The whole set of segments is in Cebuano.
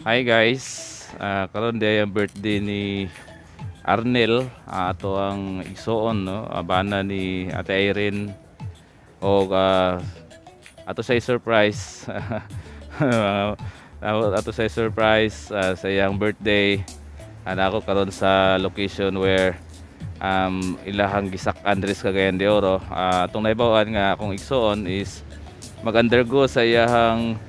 Hi guys, karon diay ang birthday ni Arnel, ato ang igsuon, no, bana ni Ate Irene o ato sa surprise. Ato sa surprise sa iyang birthday. Ana ako karon sa location where ilahang gisak-an diri sa Cagayan de Oro. Atong naibaw-an nga akong igsuon is mag-undergo sa iyahang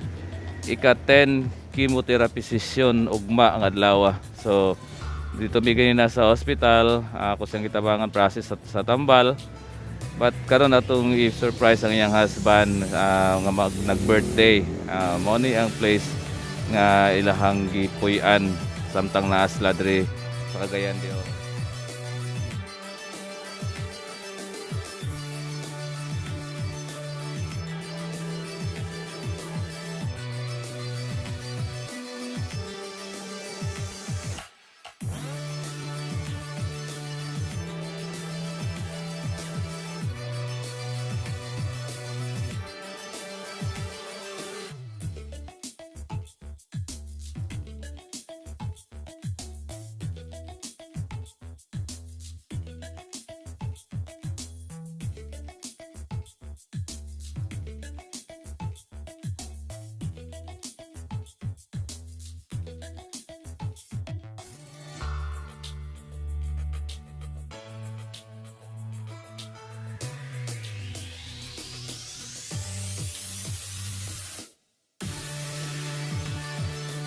ika-10 chemotherapy session ugma ang adlaw. So dito mi ganina sa hospital, ako siyang gitabangan process sa tambal. But karon atong i-surprise ang iyang husband nga nag-birthday. Mao ni ang place nga ilahang gipuy-an samtang naa sila diri sa Cagayan de Oro.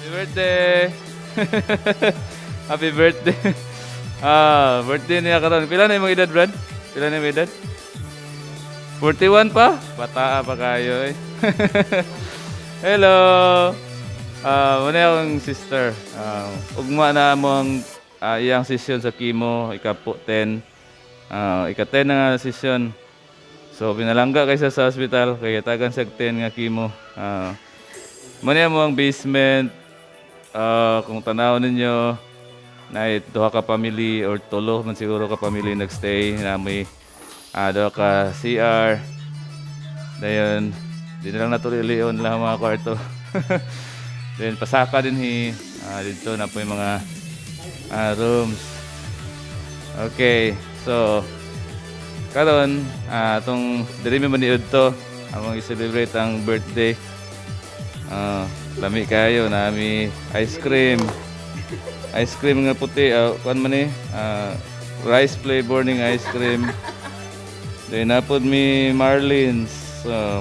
Happy birthday! Happy birthday! Birthday niya karon. Pila na imong edad, Brad? Pila na imong edad? 41 pa? Bata pa kayo eh. Hello! Muna akong sister. Ugma na mo ang iyang session sa chemo, ika po 10. Ika 10 na nga session. So pinalangga kaysa sa hospital kay tagan sa 10 nga chemo. Muna mo ang basement. Kung tanaw ninyo na duha ka family or tulo man siguro ka family nagstay na may duha ka CR. Dayon, di na lang natuloy lang ang mga kwarto. Then pasaka din hi dito na po yung mga rooms. Okay, so karon atong diri mi maniud to among i-celebrate ang birthday. Lami kayo nami ice cream. Ice cream nga puti, kuan man ni, rice flavor ning ice cream. Then napod mi Marlins,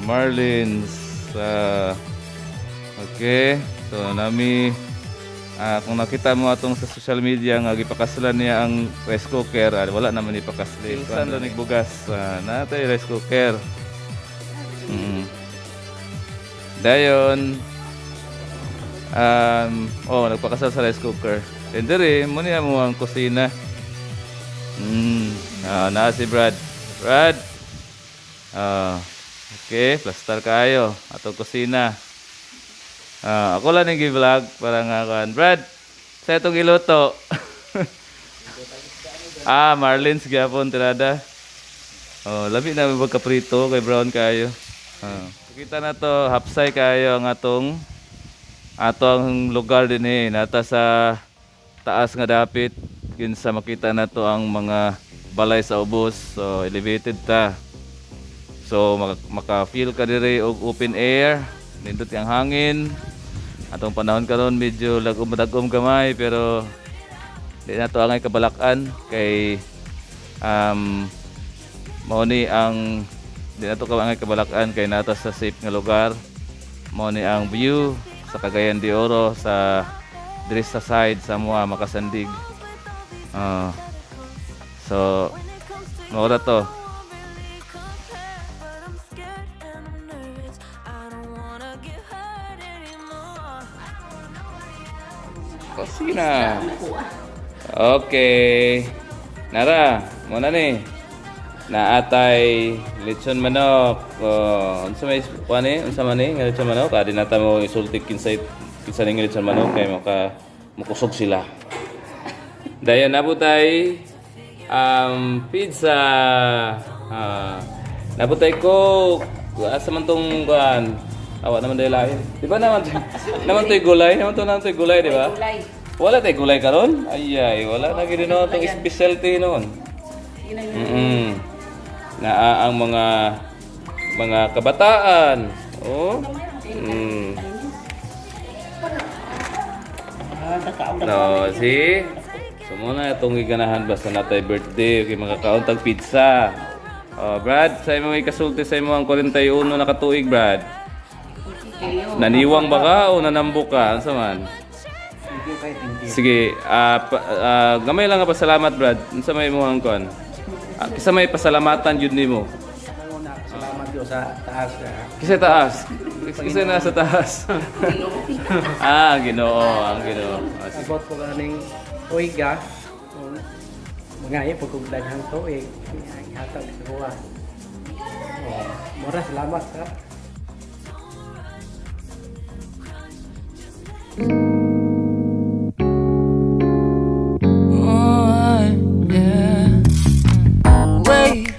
Marlins. Okay, so nami kung nakita mo atong sa social media nga gipakaslan niya ang rice cooker, wala naman ipakasli. Saan lang bugas, natay rice cooker. Dayon oh, nagpakasal sa rice cooker. And diri mo niya mo ang kusina. Naa si Brad. Brad. Okay, plastar kayo atong kusina. Ako lang ning gi-vlog para nga kan. Brad, sa itong iluto. Marlins gyapon tirada. Oh, labi na may pagkaprito kay brown kayo. Kita na to, hapsay kayo ang atong atong lugar din eh. Nata sa taas nga dapit kinsa makita na to ang mga balay sa ubos. So elevated ta. So maka-feel ka diri og open air, nindot ang hangin. Atong panahon karon medyo lagom-dagom gamay pero di na to angay kabalakan kay mao ni ang di na to angay kabalakan kay nata sa safe nga lugar. Mao ni ang view sa Cagayan de Oro sa diri sa side sa mua makasandig. So mao ra to. But I'm scared and I'm nervous. I don't wanna get hurt anymore. Kusina. Okay. Nara, mo na ni. Naatay lechon manok. Oh, unsa may kuan ni? Unsa man ni nga lechon manok? Adi nata mo isulti kinsay kinsa ning lechon manok kay maka mukusog sila. Dayon nabutay pizza. Nabutay coke. Asa man tong kuan? Awa naman dahil lain. Di ba naman naman to'y gulay? Naman to naman to'y gulay, di ba? Gulay. Wala tayo gulay karon? Ay ay, wala na gid noon tong specialty noon. Sige na yun. Naa ang mga kabataan. Oh. No, see? So muna itong giganahan basta natay birthday, okay, makakaon tag pizza. Oh, Brad, sa imo may kasulti sa imo ang 41 na katuig, Brad. Naniwang ba ka o nanambok ka? Unsa man? Thank you kay thank you. Sige, gamay lang nga pasalamat, Brad. Unsa may imong kuan? Kinsa may pasalamatan jud nimo? Una, salamat Diyos sa taas. Kinsa taas. Kinsa nasa taas. Ang Ginoo, ang Ginoo. Sige. Abot ko kaning tuig ah. Mga iyo pag kong daghang tuig, ihatag sa kuha. Oh, mura salamat sa Oh, yeah. Wait,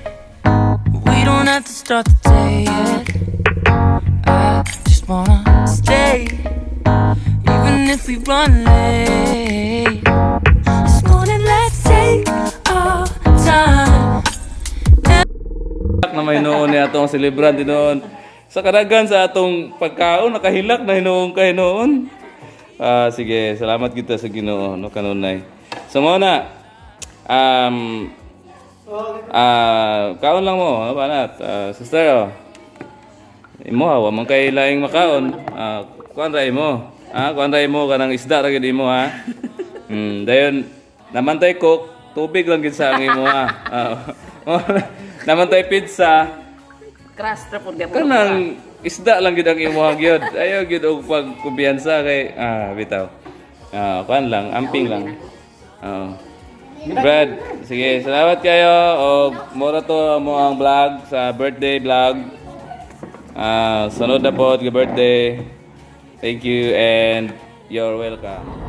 we don't have to start the day yet. I just wanna stay, even if we run late. This morning, let's take our time. Hilak na may noon ni atong celebrant noon. Sa kadagan sa atong pagkaon nakahilak na hinuon kay noon. Sige, salamat kita sa Ginoo no kanunay. So mo na kaon lang mo, ano banat? Sister oh. Imo ha, wa man kay laing makaon. Kuan ra imo. Kuan ra imo kanang isda ra gid imo ha. Dayon namantay cook, tubig lang gid sa ang imo ha. Namantay pizza, Crash ra pud gapon. kanang isda lang gid ang imo gyud. Ayaw gyud og pagkumpiyansa kay bitaw. Kuan lang, amping lang. Oo. Brad, sige, salamat kayo. O mura to mo ang vlog sa birthday vlog. Sunod na po, birthday. Thank you and you're welcome.